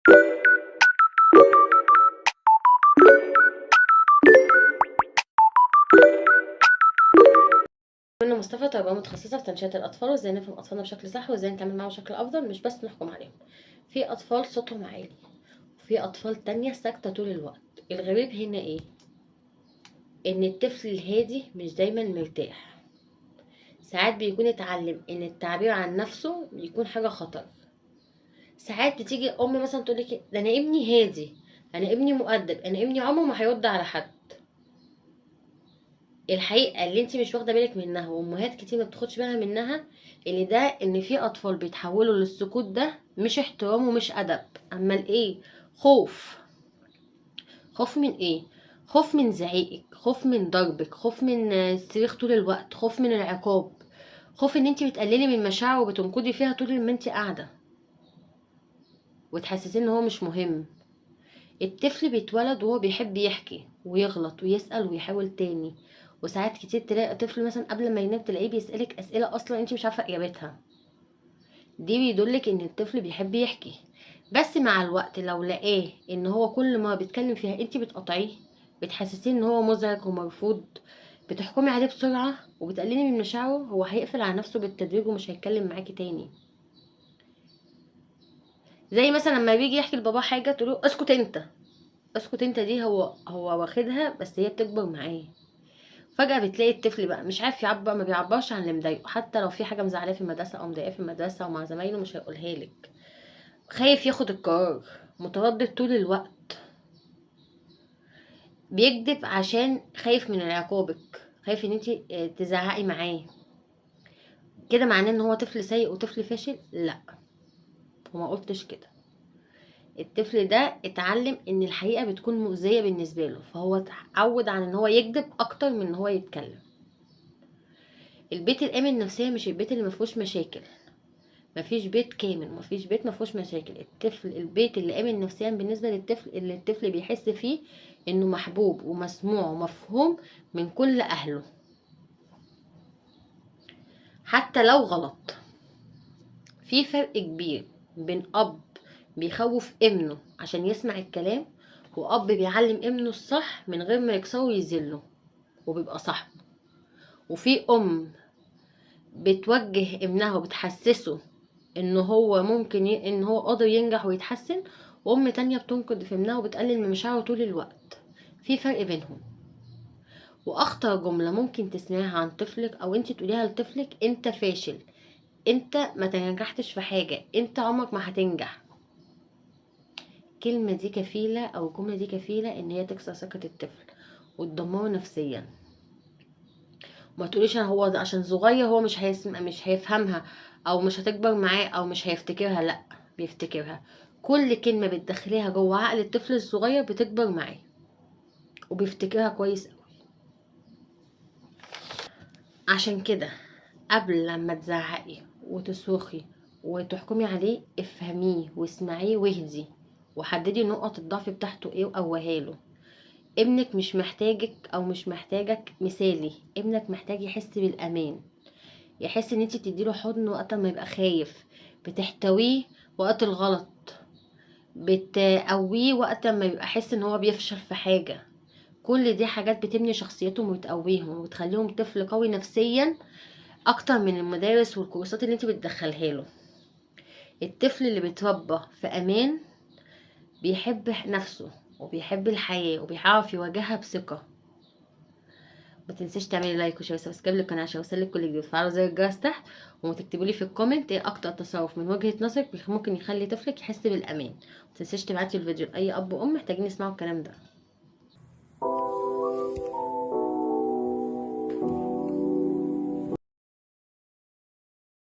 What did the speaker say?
منى مصطفى، تربوية متخصصة في تنشئة الأطفال وازاي نفهم أطفالنا بشكل صح وازاي نتعامل معاهم بشكل أفضل، مش بس نحكم عليهم. في أطفال صوتهم عالي وفي أطفال تانية ساكتة طول الوقت. الغريب هنا إيه؟ إن الطفل الهادي مش دايما مرتاح. ساعات بيكون اتعلم إن التعبير عن نفسه بيكون حاجة خطر. ساعات بتيجي أم مثلا تقولك ده أنا ابني هادي، أنا ابني مؤدب، أنا ابني عمره ما هيرد على حد. الحقيقة اللي انت مش واخدة بالك منها وامهات كتير ما بتاخدش بالها منها ان ده ان في اطفال بيتحولوا للسكوت ده مش احترام ومش ادب، اما الايه؟ خوف. خوف من ايه؟ خوف من زعيقك، خوف من ضربك، خوف من الصريخ طول الوقت، خوف من العقاب، خوف ان انت بتقللي من مشاعره وبتنقدي فيها طول ما انت قاعدة وتحسسيه ان هو مش مهم. الطفل بيتولد وهو بيحب يحكي ويغلط ويسأل ويحاول تاني، وساعات كتير تلاقي طفل مثلا قبل ما ينام تلاقيه بيسألك أسئلة أصلا انت مش عارفة إجابتها. دي بيدلك إن الطفل بيحب يحكي، بس مع الوقت لو لقاه إن هو كل ما بيتكلم فيها انت بتقاطعيه، بتحسسيه إن هو مزعج ومرفوض، بتحكمي عليه بسرعة وبتقللي من مشاعره، هو هيقفل على نفسه بالتدريج ومش هيتكلم معاكي تاني. زي مثلا لما بيجي يحكي لباباه حاجة تقوله اسكت انت، اسكت انت، دي هو واخدها، بس هي بتكبر معاه. فجأة بتلاقي الطفل بقى مش عارف يعبر، ما بيعبرش عن اللي مضايقه، حتى لو في حاجة مزعلاه في المدرسة أو مضايقاه في المدرسة أو مع زمايله مش هيقولها لك. خايف ياخد القرار، متردد طول الوقت، بيكذب عشان خايف من عقابك، خايف ان انت تزعقي معاه. كده معناه ان هو طفل سيء وطفل فاشل؟ لا، وما قلتش كده. الطفل ده اتعلم ان الحقيقة بتكون مؤذية بالنسبة له، فهو اتعود على ان هو يكذب اكتر من ان هو يتكلم. البيت الامن نفسيا مش البيت اللي مفيهوش مشاكل، مفيش بيت كامل، مفيش بيت مفيهوش مشاكل. البيت اللي امن نفسيا بالنسبة للطفل اللي الطفل بيحس فيه انه محبوب ومسموع ومفهوم من كل اهله حتى لو غلط. في فرق كبير بين اب بيخوف ابنه عشان يسمع الكلام، واب بيعلم ابنه الصح من غير ما يكسره ويذله وبيبقى صاحبه، وفي ام بتوجه ابنها وبتحسسه ان هو ممكن ان هو قادر ينجح ويتحسن، وام تانية بتنقد في ابنها وبتقلل من مشاعره طول الوقت. في فرق بينهم. واخطر جملة ممكن تسمعها عن طفلك او انت تقوليها لطفلك: انت فاشل، انت ما تنجحتش في حاجة، انت عمرك ما هتنجح. الكلمة دي كفيلة او الجملة دي كفيلة ان هي تكسر ثقة الطفل وتدمره نفسيا. ما تقوليش هو عشان صغير هو مش هيسمع، مش هيفهمها، او مش هتكبر معاه، او مش هيفتكرها. لا، بيفتكرها. كل كلمة بتدخليها جوه عقل الطفل الصغير بتكبر معاه وبيفتكرها كويس قوي. عشان كده قبل لما تزعقي وتصرخي وتحكمي عليه افهميه واسمعيه واهدي وحددي نقط الضعف بتاعته ايه وقويها له. ابنك مش محتاجك او مش محتاجك مثالي، ابنك محتاج يحس بالامان، يحس ان انت بتديله حضن وقت ما يبقى خايف، بتحتويه وقت الغلط، بتقويه وقت ما يبقى حس ان هو بيفشل في حاجة. كل دي حاجات بتبني شخصيتهم وتقويهم وتخليهم طفل قوي نفسيا اكتر من المدارس والكورسات اللي انت بتدخلها له. الطفل اللي بيتربى في امان بيحب نفسه وبيحب الحياة وبيعرف يواجهها بثقة. ما تنسيش تعملي like و share و subscribe للقناة عشان يوصلك كل جديد، وتفعلوا زر الجرس تحت، وتكتبوا لي في ال comment ايه اكتر تصرف من وجهة نظرك ممكن يخلي طفلك يحس بالامان. ما تنسيش تبعتي الفيديو لاي اب وام محتاجين يسمعوا الكلام ده.